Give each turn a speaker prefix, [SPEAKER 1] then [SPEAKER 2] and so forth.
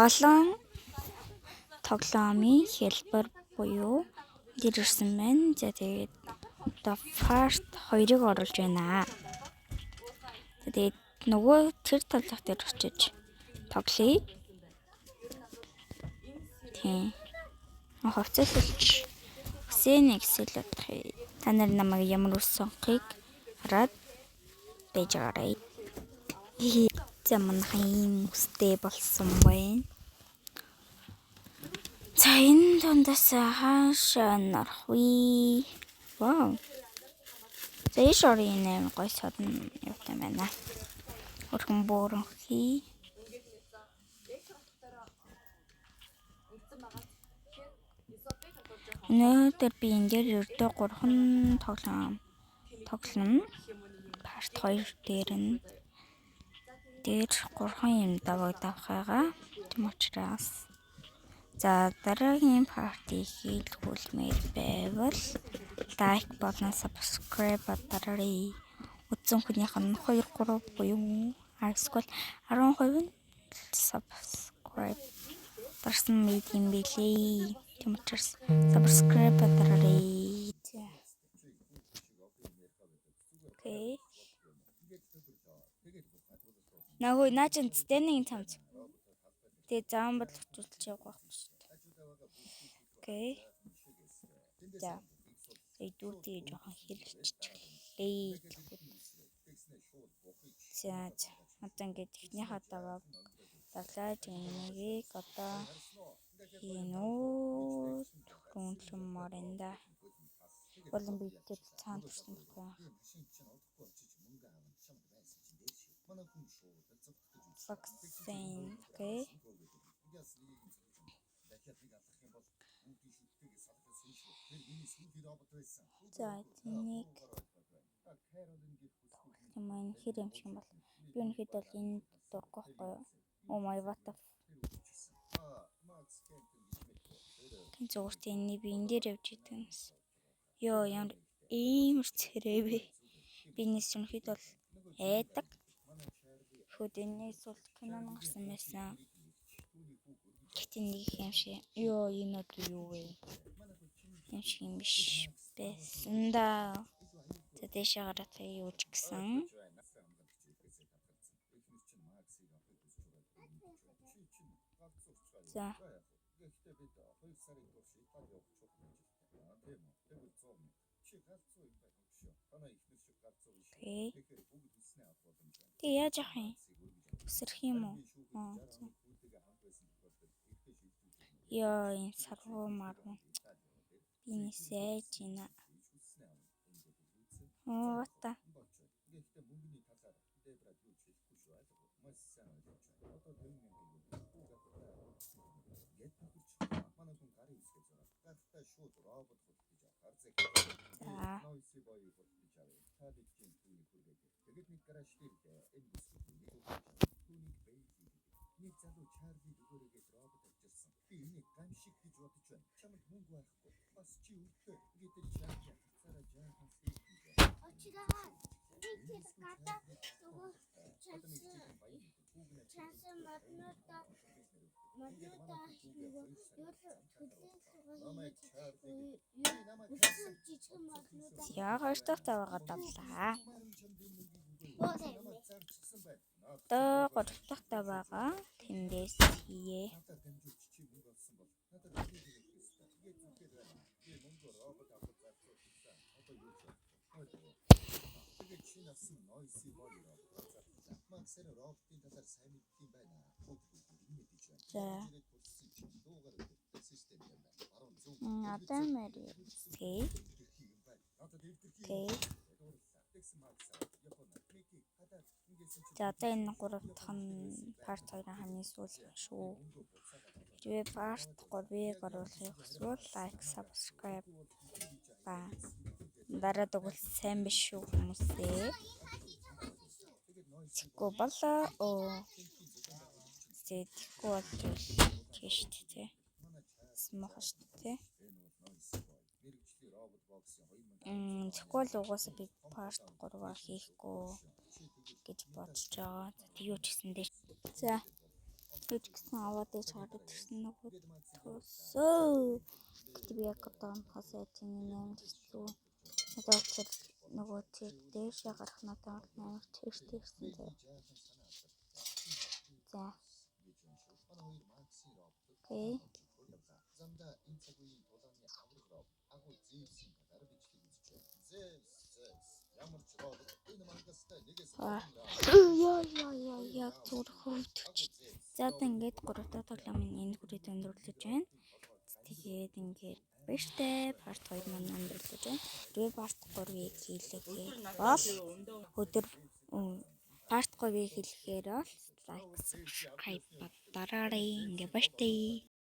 [SPEAKER 1] Олон тоглоомын хэлбэр буюу дэр ирсэн байна. За, тэгээд одоо part 2-ыг оруулж байна. За, тэгээд нөгөө тэр талах дээр очиж тоглоё. Тийм. Хувцаслалч үсээ нэг сэл бодох. Та нар намайг ямар үс сонгохыг хараад байж байгаарай. За, манайхан ийм үстэй болсон байна. За, энэ дундаас хаашаа орох вэ? Вау. За, ийш орын амар гоё содон юутай байна. Өрхөн бөөрөнхий. Өнөөдөр би энэ дээр ердөө 3 тоглоом тоглоно. Part 2 дээр нь дээр 3 юм даваг давах байгаа. Тийм учраас за, дараагийн part ыг хийлгүүлмээр байвал like болон subscribe дараарай. Үзсэн хүнийх нь 2 3 буюу эсвэл 10% нь subscribe дарсан мэд юм билээ. Тийм учраас subscribe дараарай. За. Okay. Нагөө наа чин standing цамц. Тэгээ зам бол өчүүлж явах байхгүй шүү дээ. Okay. За. Тэгээ жоохон хэрэлчихлээ гэхэд. За за. Одоо ингээд эхнийхээ давааг давлаа. Нэгийг одоо хийнүү түрүүнлэмээр энэ да. Болон би тэр цаана төрсөн байхгүй. Vaccine. Okay. За, энийг юм энэ хэр юм шиг бол би үнэхээр бол энэ дурггүй байхгүй юу? Oh my, what the. Зүгээр тийм энийг би энэ дээр явж идэг юмс. Йоо, ямар иймэр царай вэ? Би энэс үнэхээр бол айдаг. Хөөд энэс бол кинон гарсан байсан. Гэхдээ нэг юм шиг. Йоо, энэ одоо юу вэ? Юм шиг юм биш байсан да. За, дээшээ гараад юу ч гэсэн. За. Okay. Тэг яаж явах юм? Өсрөх юм уу? Аа. Йоо, энэ саргуу маргуу. Би нисэж байна. Оо, та. За. За, хоёр дахь таваагаа давлаа. Одоо гурав дахь таваагаа тэндээс хийе. За. Одоо мэри үзье. Okay. За, одоо энэ гурав дахь нь part 2-ын хамгийн сүүлийн шүү. Хэрвээ part 3-ыг оруулахыг хүсвэл like, subscribe ба дараад өгвөл сайн биш шүү, хүмүүсээ. Тэгэхгүй болоо. Оо. Тэгэхгүй бол тийш шүү дээ. Муухай шүү дээ. Тэгэхгүй бол угаасаа би part 3-аа хийхгүй гэж бодож байгаа. За, тэг юу ч гэсэн дээ. За. Юу ч гэсэн аваад ээж гараад ирсэн нөгөө төсөө. Гэтэ би яг одоо унахаас яаж энэ амар хэцүү. Надад тэр нөгөө тэр дээшээ гарах надад амар чиртэй ирсэн заяа. За. Okay.
[SPEAKER 2] Замдаа энэ цаг үеийн тулааны авраг робот агуу Зевсийн талаар бичлэг үзжээ. Зевс, Зевс ямар ч робот энэ мангастай нэгээс
[SPEAKER 1] Яа, яа, яа, яг зүгээр хөвдөж. За, одоо ингээд гурав дахь тоглоом нь энэ хүрээд өндөрлөж байна. Тэгээд ингээд баяртай, part 2 маань өндөрлөж байна. Тэгээ part 3-ыг хийлгэхээр бол өдөр part 3-ыг хэлэхээр бол like, subscribe дараарай. Ингээ баяртай.